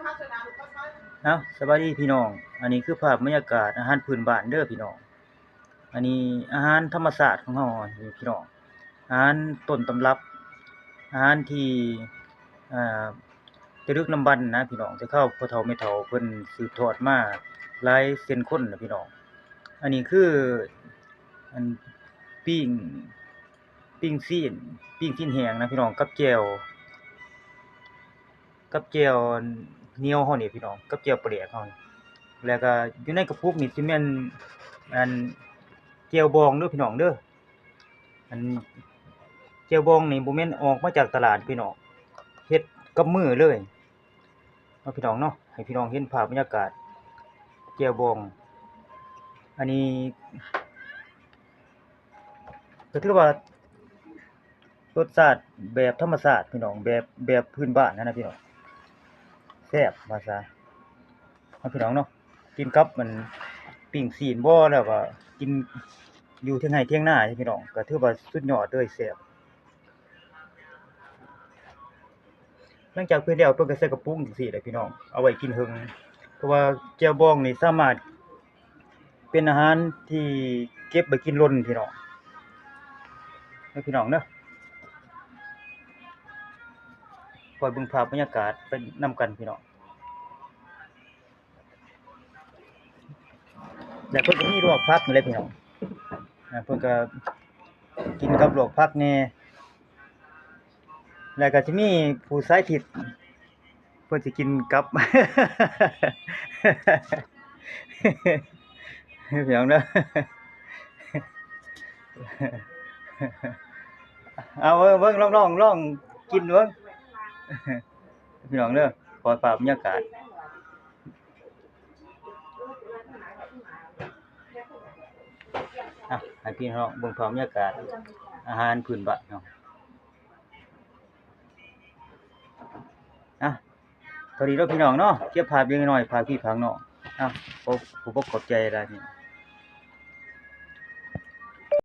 ເອົາ ສະບາຍດີພີ່ນ້ອງ, ອັນນີ້ຄືພາບບັນຍາກາດອາຫານພື້ນບ້ານເດີພີ່ນ້ອງ. ອັນນີ້ອາຫານທຳມະຊາດຂອງເຮົານີ້ພີ່ນ້ອງ, ອາຫານຕົ້ນຕຳລັບ, ອາຫານທີ່ ເອີ ຈາລຶກນຳບັນນະພີ່ນ້ອງ, ແຕ່ຄາວພໍ່ເຖົ້າແມ່ເຖົ້າເພິ່ນສືບທອດມາຫຼາຍເຊັ່ນຄົນນະພີ່ນ້ອງ. ອັນນີ້ຄື ອັນ ປີ້ງ ປີ້ງຊີ້ນ ປີ້ງຊີ້ນແຫ້ງນະພີ່ນ້ອງ ກັບແຈ່ວ ກັບແຈ່ວໜຽວເຮົານີ້ພີ່ນ້ອງ ກັບແຈ່ວປາແດກເຮົານີ້. ແລ້ວກໍຢູ່ໃນກະປຸກນີ້ຊິແມ່ນ ອັນ ແຈ່ວບອງເດີພີ່ນ້ອງເດີ. ອັນ ແຈ່ວບອງນີ້ບໍ່ແມ່ນອອກມາຈາກຕະຫຼາດພີ່ນ້ອງ, ເຮັດກັບມືເລີຍເນາະພີ່ນ້ອງເນາະ. ໃຫ້ພີ່ນ້ອງເຫັນພາບບັນຍາກາດແຈ່ວບອງ. ອັນນີ້ ກໍຖືວ່າລົດຊາດແບບທຳມະຊາດພີ່ນ້ອງ, ແບບ ແບບພື້ນບ້ານຫັ້ນນະພີ່ນ້ອງ, ແຊບວ່າຊະເນາະພີ່ນ້ອງເນາະ. ກິນກັບອັນ ປີ້ງຊີ້ນບໍ່ ແລ້ວກໍກິນຢູ່ເທິງໄຮ່ເທິງນາພີ່ນ້ອງ, ກໍຖືວ່າສຸດຍອດເລີຍ, ແຊບ. ຫຼັງຈາກເຮັດແລ້ວ ເພິ່ນກໍໃສ່ກະປຸງຈັ່ງຊີ້ແຫຼະພີ່ນ້ອງ, ເອົາໄວ້ກິນເຖິງ, ເພາະວ່າແຈ່ວບອງນີ້ສາມາດເປັນອາຫານທີ່ເກັບໄວ້ກິນດົນພີ່ນ້ອງ. ເດີພີ່ນ້ອງເດີ, ຄອຍເບິ່ງພາບບັນຍາກາດໄປນຳກັນພີ່ນ້ອງ. ແລ້ວເພິ່ນກໍມີລວກຜັກນີ້ແຫຼະພີ່ນ້ອງ, ເພິ່ນກໍກິນກັບລວກຜັກແດ່. ແລ້ວກໍຊິມີຜູ້ສາຍທິດ ເພິ່ນຊິກິນກັບ ພີ່ນ້ອງເດີ. ເອົາເບິ່ງ ເບິ່ງ ລອງ ລອງ ລອງກິນເບິ່ງ ພີ່ນ້ອງເດີ. ຂໍພາບບັນຍາກາດ ອ່ະ ໃຫ້ພີ່ນ້ອງເບິ່ງພາບບັນຍາກາດອາຫານພື້ນບ້ານເຮົາ. ອ່ະ ເທົ່ານີ້ເນາະພີ່ນ້ອງເນາະ, ເກັບພາບເລັກນ້ອຍ ຝາກພີ່ຝາກນ້ອງ. ອ່ະ ຂໍຂອບອົກຂອບໃຈຫຼາຍ.